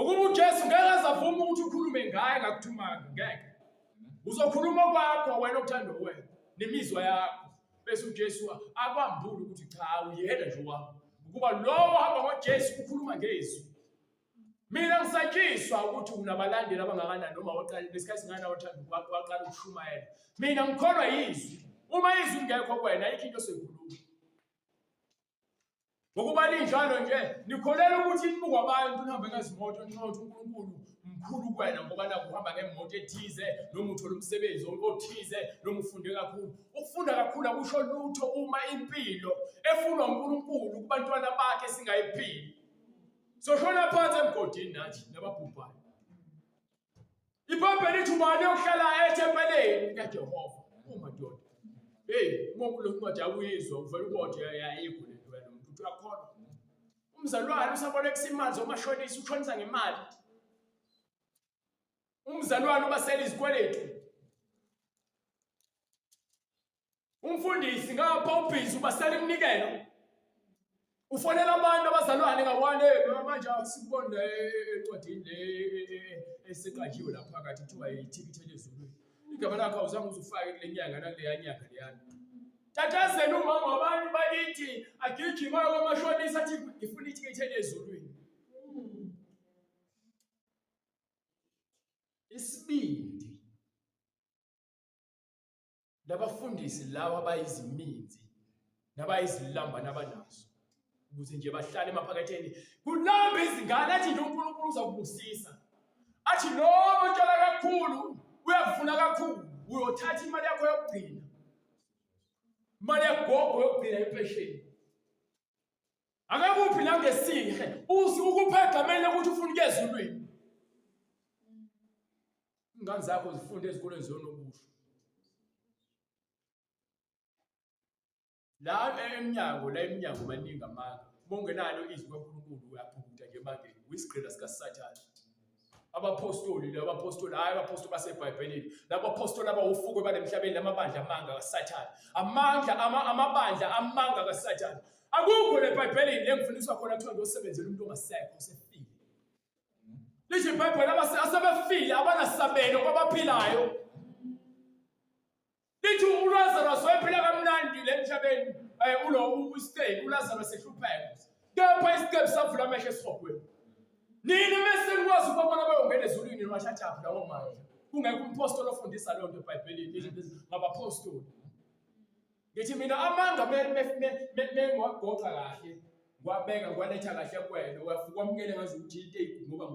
Ngokuba uJesu ngeke azavume ukuthi ukhulume ngaye ngakuthumanga, ngeke. Uzokhuluma kwakho wena okuthanda wena nemizwa yakho. Bese uJesu akwambule ukuthi cha uyena nje wami. Ukuba lowo ohamba ngoJesu ukhuluma ngezwi. Mina ngisatshiswa ukuthi unabalandeli abangakanani noma waqala lesikhathi singana wathanda waqala ukushumayela. Mina ngikholwa yizwi. Uma izwi lingekho kuwena ayikho into osoyikhuluma. Ngokuba ninjalo nje nikholelwa ukuthi nibukwa abantu nihambe ngezimoto ninxothe uNkulunkulu mkhulu kuwena ngoba nakho uhamba ngemoto ethize noma uthola umsebenzi othize noma ufunde kakhulu. Ukufunda kakhulu akusho lutho uma impilo efunwa uNkulunkulu kubantwana bakhe singayiphili. Soshona phansi emgodini nathi nababhubhayo. IBhayibheli lithi ubani ohlala ethempeleni likaJehova? Umadoda. Hey, uma kulo ncwadi awuyizwa uvela ubode ayikho le nto yalo muntu uthi uyakholwa. Umzalwane usabolekisa imali zomashonisa ushonisa ngemali. Umzalwane ubasela izikweletu. Umfundisi ngapha ubhizi ubasela iminikelo. Ufonela abantu abazalwane ngawane manje asikubona encwadini le eseqanjiwe lapha phakathi kuthiwa ithikithi elezulwini. Igama lakho awuzange uzufake kule nyanga nakuleya nyanga leyana. Tatazela umama wabantu bakithi agijima kwamashonisa athi ngifuna ithikithi elezulwini. Isibindi Labafundisi laba abayiziminzi nabayizilamba nabanazo ukuze nje bahlale emaphaketheni kulamba izingane athi nje uNkulunkulu uzakubusisa athi lowo otshala kakhulu uyakuvuna kakhulu uyothatha imali yakho yokugcina imali yagogo yokugcina impesheni akakuphi nangesihe uzi ukupha egameni lokuthi ufuna ukuya ezulwini Ingane zakho zifunde ezikoleni zonokusho. La emnyango, la emnyango maningi amanga. Uma ungenalo izwi kaNkulunkulu uyabhukuda nje emangeni, uyisigqila sikaSathane. Abaphostoli la abaphostoli hayi abaphostoli baseBhayibhelini labaphostoli abawufuko balemhlabeni lamabandla amanga kaSathane amandla amabandla amanga kaSathane akukho leBhayibhelini lengifundiswa khona kuthiwa ngiyosebenzela umuntu ongasekho osefile Lithi iBhayibheli asebefile abanasabelo kwabaphilayo. Lithi uLazarus wayephila kamnandi le emhlabeni eh ulo usiteki uLazarus ehlupheka. Kepha isikepe savula amehlo esihogweni. Nini mese nikwazi ukubabona bayongena ezulwini niwathathaphi lawo mandla. Kungekho umpostoli ofundisa leyo nto eBhayibhelini ngabaphostoli. Ngithi mina amanga mengiwagoqa kahle ngiwabeka ngiwaletha kahle kuwena uyavuka wamukele ngazukuthi into eyigugu ngoba.